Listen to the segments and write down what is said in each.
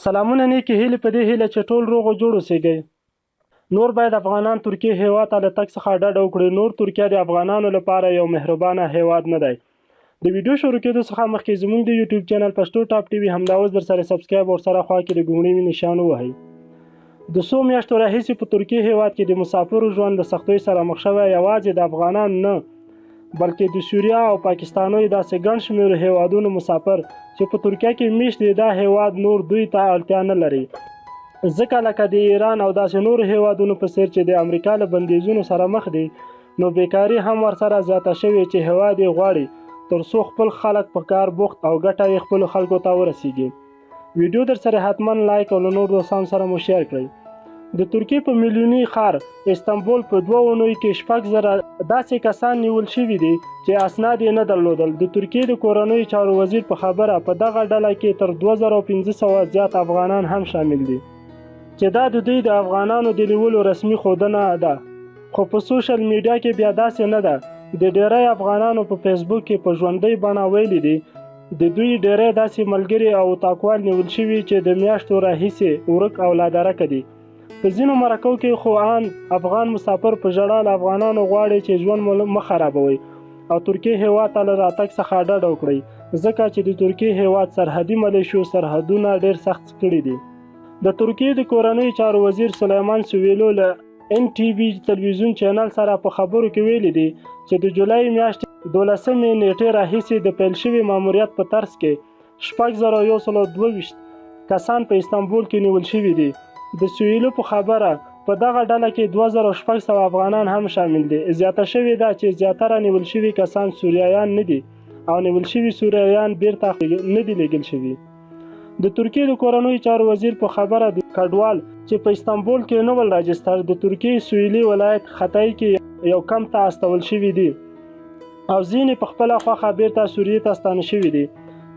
سلامونه نیکې هیلې په دې هیله چې ټول روغ او جوړ اوسیږئ. نور باید افغانان ترکیې هیواد ته له تګ څخه ډډه وکړي نور ترکیه د افغانانو لپاره یو مهربانه هیواد نه دی. د ویډیو شروع کیدو څخه مخکې زموږ د یوټیوب چینل پښتو ټاپ ټي وي همدا اوس درسره سبسکرایب او ورسره خوا کې د ګوڼې نشان ووهئ. د څو میاشتو راهیسې په ترکیې هیواد کې د مسافرو ژوند له سختیو سره مخ شوی، یوازې د افغانانو نه بلکې د سوریا او پاکستانیو داسې ګڼ شمېر هیوادونو مسافر چې په ترکیه کې میشت دي، دا هیواد نور دوی ته اړتیا نه لري، ځکه لکه د ایران او داسې نورو هیوادونو په څیر چې د امریکا له بندیزونو سره مخ دي، نو بیکاري هم ورسره زیاته شوې چې هیواد یې غواړي تر څو خپل خلک په کار بوخت او ګټه یې خپلو خلکو ته ورسیږي. ویډیو درسره حتما لایک او له نورو دوستانو سره مو شیر کړئ. د ترکیې په میلیوني ښار استانبول په دوو اونیو کې 6000 داسې کسان نیول شوي دي چې اسناد یې نه درلودل. د ترکیې د کورنیو چارو وزیر په خبره په دغه ډله کې تر 2500 زیات افغانان هم شامل دي چې دا د دوی د افغانانو د نیولو رسمي ښودنه ده. خو په سوشل میډیا کې بیا داسې نه ده. د ډیری افغانانو په فیسبوک کې په ژوندۍ بڼه ویلي دي د دوی ډیری داسې ملګري او اتاقوال نیول شوي چې د میاشتو راهیسې ورک او لادرکه دي. په ځینو مرکو کې خو آن افغان مسافر په ژړا له افغانانو غواړي چې ژوند مو مه خرابوئ او ترکیې هیواد ته له راتګ څخه ډډه وکړئ، ځکه چې د ترکیې هیواد سرحدي ملیشو سرحدونه ډیر سخت کړي دي. د ترکیې د کورنیو چارو وزیر سلیمان سویلو له ان ټي وي تلویزیون چینل سره په خبرو کې ویلي دي چې د جولای میاشتې 12مې نیټې راهیسې د پیل شوي ماموریت په ترڅ کې 6122 کسان په استانبول کې نیول شوي دي. د سویلو په خبره په دغه ډله کې 2600 افغانان هم شامل دي. زیاته شوې ده چې زیاتره نیول شوي کسان سوریایان نه دي او نیول شوي سوریایان بیرته نه دي لیږل شوي. د ترکیې د کورنیو چارو وزیر په خبره د کډوال چې په استانبول کې نه ول راجستر د ترکیې سویلي ولایت خطای کې یو کمپ ته استول شوي دي او ځینې په خپله خوښه بیرته سوریې ته ستانه شوي دي.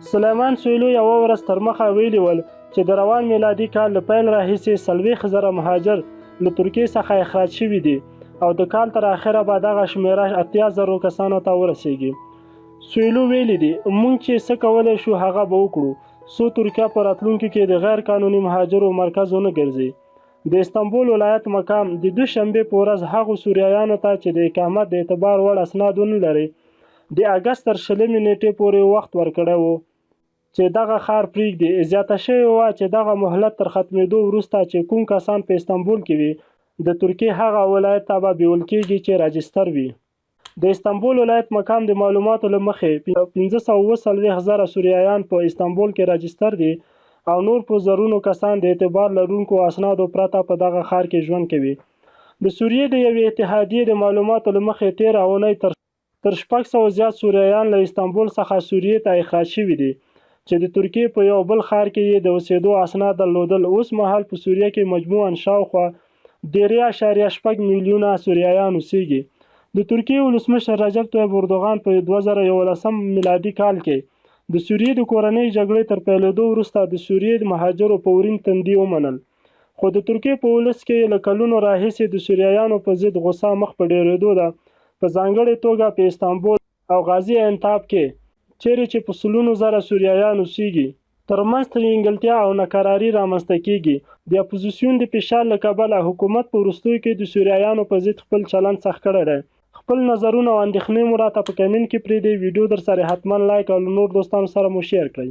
سلیمان سویلو یوه ورځ تر مخه ویلي ول چې د روان میلادي کال له پیل راهیسې 40,000 مهاجر له ترکیې څخه اخراج شوي دي او د کال تر اخره به دغه شمېره 80,000 کسانو ته ورسیږي. سویلو ویلي دي موږ چې څه کولی شو هغه به وکړو څو ترکیه په راتلونکي کې د غیر قانوني مهاجرو مرکز ونه ګرځي. د استانبول ولایت مقام د دوشنبې په ورځ هغو سوریایانو ته چې د اقامت د اعتبار وړ اسناد ونه لري د اګست تر 20مې نیټې پورې وخت ورکړی و چې دغه ښار پریږدي. زیاته شوې وه چې دغه مهلت تر ختمېدو وروسته چې کوم کسان په استانبول کې وي د ترکیې هغه ولایت ته به بیول کیږي چې راجستر وي. د استانبول ولایت مقام د معلوماتو له مخې 547,000 سوریایان په استانبول کې راجستر دي او نور په زرونو کسان د اعتبار لرونکو اسنادو پرته په دغه ښار کې ژوند کوي. د سوریې د یوې اتحادیې د معلوماتو له مخې تېره اونۍ تر 600 زیات سوریایان له استانبول څخه سوریې ته اخراج شوي دي چې د ترکیې په یو بل ښار کې یې د اوسېدو اسناد درلودل. اوس مهال په سوریه کې مجموعاً شاوخوا 3.6 میلیونه سوریایان اوسیږي. د ترکیې ولسمشر رجب طیب اردوغان په 2011 میلادي کال کې د سوریې د کورنۍ جګړې تر پیلېدو وروسته د سوریې د مهاجرو په ورین تندي ومنل، خو د ترکیې په ولس کې له کلونو راهیسې د سوریایانو په ضد غوسه مخ په ډېرېدو ده، په ځانګړې توګه په استانبول او غازي عنتاب کې چیرې چې په سلونو زره سوریایان اوسیږي. ترمنځ ترینګلتیا او ناکراري رامنځته کیږي. د اپوزیسیون د فشار له کبله حکومت په وروستیو کې د سوریایانو په ضد خپل چلند سخت کړی دی. خپل نظرونه او اندېښنې مو راته په کمنټ کې پرېږدئ. ویډیو درسره حتما لایک او له نور دوستانو سره مو شیر کړئ.